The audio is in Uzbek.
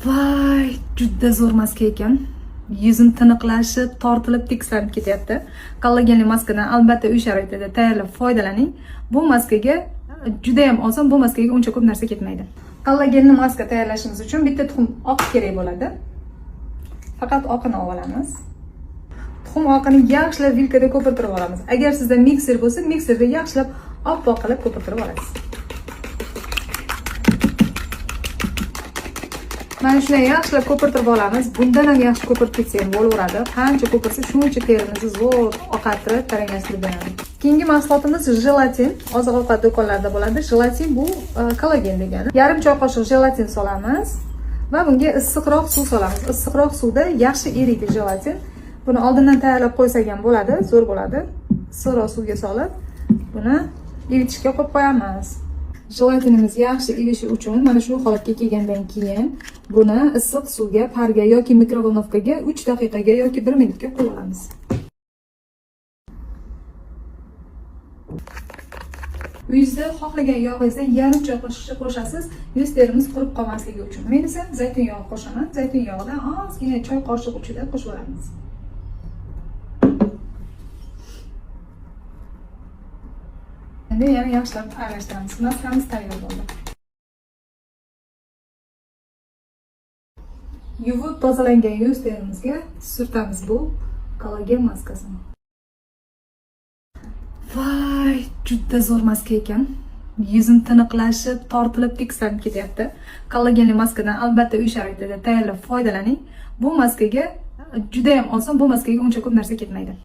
Voy, juda zo'r maska ekan. Yuzim tiniqlashib, tortilib, tekislanib ketyapti. Kollagenli maskadan albatta uy sharoitida tayyorlab foydalaning. Bu maskaga juda ham oson, bu maskaga uncha ko'p narsa ketmaydi. Kollagenli maska tayyorlashimiz uchun bitta tuxum oq kerak bo'ladi. Faqat oqini olamiz. Tuxum oqini yaxshilab vilkada ko'pirtirib olamiz. Agar sizda mikser bo'lsa, mikserda yaxshilab oppoq qilib ko'pirtirib olasiz. Mana shunday yaxshilab ko'pirtirib olamiz. Bundan ham yaxshi ko'pirib ketsa ham bo'laveradi. Qancha ko'pirsa, shuncha terimizni zo'r oqartirib, taranglashtirib beradi. Keyingi mahsulotimiz jelatin. Oziq-ovqat do'konlarida bo'ladi. Jelatin bu kollagen degani. Yarim choy qoshiq jelatin solamiz va bunga issiqroq suv solamiz. Issiqroq suvda yaxshi eriydi jelatin. Buni oldindan tayyorlab qo'ysak ham bo'ladi, zo'r bo'ladi. Issiqroq suvga solib, buni eritishga qo'yib qo'yamiz. Jelatinimiz yaxshi erishi uchun mana shu holatga kelgandan keyin buni issiq suvga, parga yoki mikrovolnovkaga 3 daqiqaga yoki 1 minutga qo'yib olamiz. Uyingizda xohlagan yog'ingizni yarim choy qoshiqcha qo'shasiz, yuz terimiz qurib qolmasligi uchun. Men esa zaytun yog'i qo'shaman. Zaytun yog'idan ozgina choy qoshiq uchida qo'shib olamiz. Endi yana yaxshilab aralashtiramiz. Maskamiz tayyor bo'ldi. Yuvib tozalangan yuz terimizga surtamiz bu kollagen maskasini. Voy, juda zo'r maska ekan. Yuzim tiniqlashib, tortilib, tekislanib ketyapti. Kollagenli maskadan albatta uy sharoitida tayyorlab foydalaning. Bu maskaga juda ham oson, bu maskaga uncha ko'p narsa ketmaydi.